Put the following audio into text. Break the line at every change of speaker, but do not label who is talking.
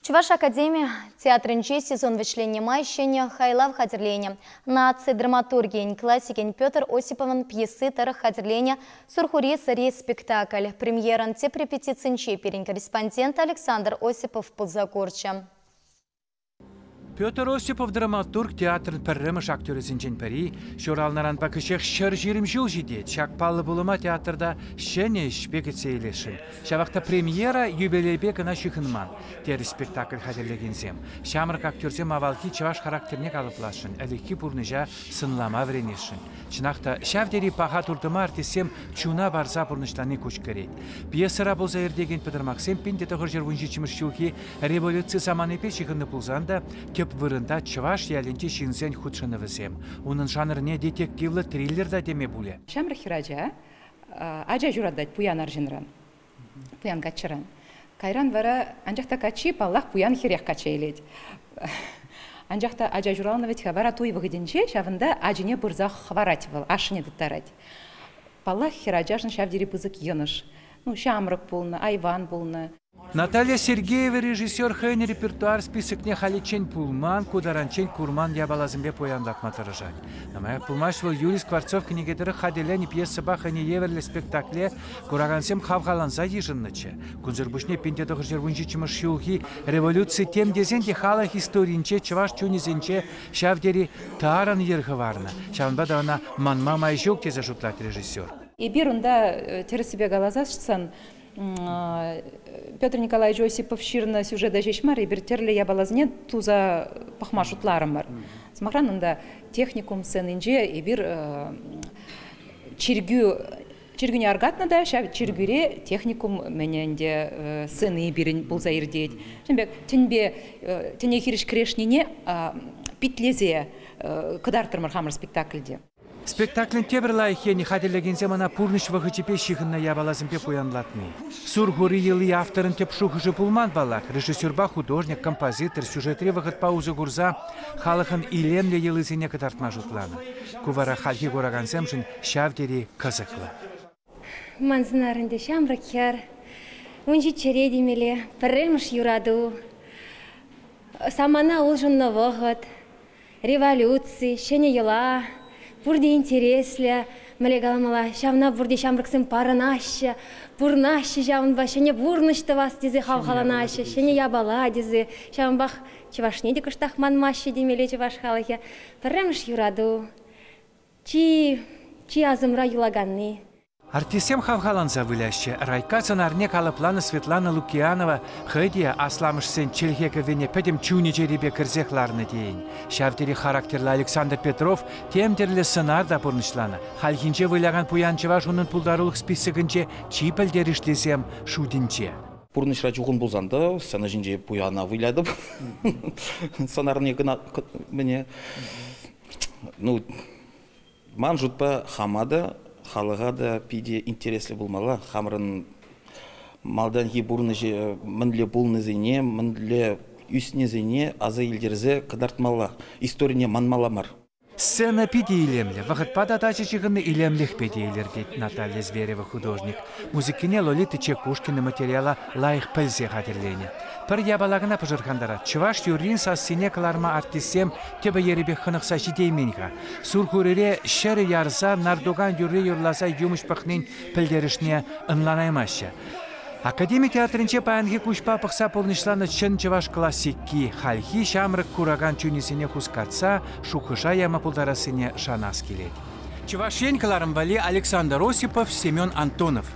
Чӑваш академи театрӗнче сезон вӗҫленнӗ май ҫӗнӗ хайлав хатӗрленӗ. Наци драматургийӗн классикӗн Петр Осиповӑн пьеси тӑрӑх хатӗрленӗ «Сурхури сӑри» спектакль. Премьерӑн тӗп репетицинче пирӗн корреспондент Александр Осипов пулса курчӗ.
Петр Осипов драматург театрӑн пӗрремӗш актерӗсенчен пӗри ҫуралнӑранпа кӗҫех 120 ҫул ҫитет. Ҫак паллӑ пулӑма театрта ҫӗнӗ ӗҫпе кӗтсе илесшӗн. Ҫавах та премьера юбилейпе кӑна ҫыхӑнман, терӗҫ спектакль хатӗрлекенсем. Ҫамрӑк актерсем авалхи чӑваш характерне калӑпласшӑн, ӗлӗкхи пурнӑҫа сӑнлама вӗренесшӗн. Чӑнах та, ҫав тери паха туртӑма артистсем чуна парса пурнӑҫлани куҫкӗрет. Пьесӑра пулса иртекен пӑтӑрмахсем 1917 ҫулхи Революци саманипе ҫыхӑннӑ пулсан та тӗп вырӑнта чӑваш ялӗнчи ҫынсен хутшӑнӑвӗсем. Унӑн жанрне детективлӑ триллер та теме пулӗ.
Ҫамрӑк хӗрача ача ҫуратать пуян арҫынран, пуян каччӑран. Кайран вара, анчах та каччи, паллах, пуян хӗрех качча илет. Анчах та ача ҫуралнӑ вӗт-ха, вара туй вӑхӑтӗнче ҫавӑнта ачине пырса хӑварать вӑл, ашшӗне тыттарать. Паллах, хӗрачашӑн ҫав тери пысӑк йӑнӑш. Ну, ҫамрӑк пулнӑ, айван пулнӑ.
Наталья Сергеева режиссер хӑйӗн репертуар списокне халиччен пулман, ку таранччен курман япаласемпе пуянлатма тӑрӑшать. Нумаях пулмасть вӑл Юрий Скворцов кӗнеке тӑрӑх хатӗрленӗ пьесӑпа хӑйне евӗрлӗ спектакле куракансем хавхаланса йышӑннӑччӗ. Кунсӑр пуҫне 1917 ҫулхи революци тем тесен те халӑх историйӗнче чӑваш чунӗсенче ҫав тери тарӑн йӗр хӑварнӑ. Ҫавӑнпа та ӑна манма май ҫук тесе шутлать режиссер.
Эпир унта тӗрӗссипе каласассӑн Петр Николаевич Осипов ҫырнӑ сюжета ҫеҫ мар, эпир тӗрлӗ япаласене туса пӑхма шутларӑмӑр. Сӑмахран, унта техникум сценинче эпир чиркӳ чиркӳне аркатнӑ та ҫав чиркӳре техникум мӗн ӗнтӗ сцени пирӗн пулса иртет. Ҫавӑн пек тӗнпе тӗне хирӗҫ кӗрешнине питлесе кӑтартрӑмӑр хамӑр спектакльте.
Спектаклӗн тепӗр лайӑх енӗ хатӗрлекенсем ӑна пурнӑҫ вӑхӑчӗпе ҫыхӑннӑ япаласемпе пуянлатни. Сурхури йӑли авторӑн тӗп шухӑшӗ пулман паллах. Режиссерпа художник, композитор сюжетри вӑхӑтпа усӑ курса халӑхӑн илемлӗ йӑлисене кӑтартма шутланӑ. Ку вара хальхи куракансемшӗн ҫав тери кӑсӑклӑ.
Ман сӑнар ӗнтӗ ҫамрӑк хӗр. Ун ҫиччӗре темелле, пӗрремӗш юрату. Самана улшӑннӑ вӑхӑт. Революци, ҫӗнӗ йӑла, пурте интереслӗ, мӗнле каламалла, ҫавна пурте ҫамрӑксем парӑнаҫҫӗ, пурӑнаҫҫӗ ҫавӑнпа, ҫӗнӗ пурнӑҫ тӑвас тесе хавхаланаҫҫӗ, ҫӗнӗ япала тесе. Ҫавӑнпах чӑвашне те кӑштах манмаҫҫӗ темелле чӑваш халӑхӗ. Пӗрремӗш юрату, чи, чи асӑмра юлаканни.
Артистсем хавхаланса выляҫҫӗ. Райкка сӑнарне калӑпланӑ Светлана Лукианова хӑй те асламӑшсен чӗлхе кӗввине пӗтӗм чунӗ-чӗрипе кӗрсех ларнӑ тейӗн. Ҫав тери характерлӑ Александр Петров тем тӗрлӗ сӑнар та пурнӑҫланӑ. Хальхинче вылякан пуян чӑваш унӑн пултарулӑх списокӗнче чи пӗлтерӗшлисем шутӗнче.
Пурнӑҫра чухӑн пулсан та сцена ҫинче пуяна вылятӑп. Сӑнарне кӑна мӗне. Ну, Ман шутпа, хама та, халӑха та питӗ интереслӗ пулмалла. Хамӑрӑн малтанхи пурнӑҫӗ мӗнле пулнисене, мӗнле ӳснисене аса илтерсе кӑтартмалла. Историне манмалла мар.
Сцена питӗ илемлӗ, вӑхӑтпа та тачӑ ҫыхӑннӑ илемлӗхпе те илӗртет Наталья Зверева художник. Музыкине Лолита Чекушкина материала лайӑх пӗлсе хатӗрленӗ. Пӗр япала кӑна пӑшӑрхантарать. Чӑваш юррин сассине кӑларма артистсем тӗпӗ-йӗрӗпех хӑнӑхса ҫитеймен-ха. Сурхурире ҫӗрӗ ярса Нардуган юрри юрласа юмӑҫ пӑхнин пӗлтерӗшне ӑнланаймаҫҫӗ. Академи театрӗнче паянхи куҫпа пӑхса пурнӑҫланӑ чӑн чӑваш классики хальхи ҫамрӑк куракан чунӗсене хускатса шухӑша яма пултарассине шанас килет. Чӑваш Ен кӑларӑм валли Александр Осипов, Семен Антонов.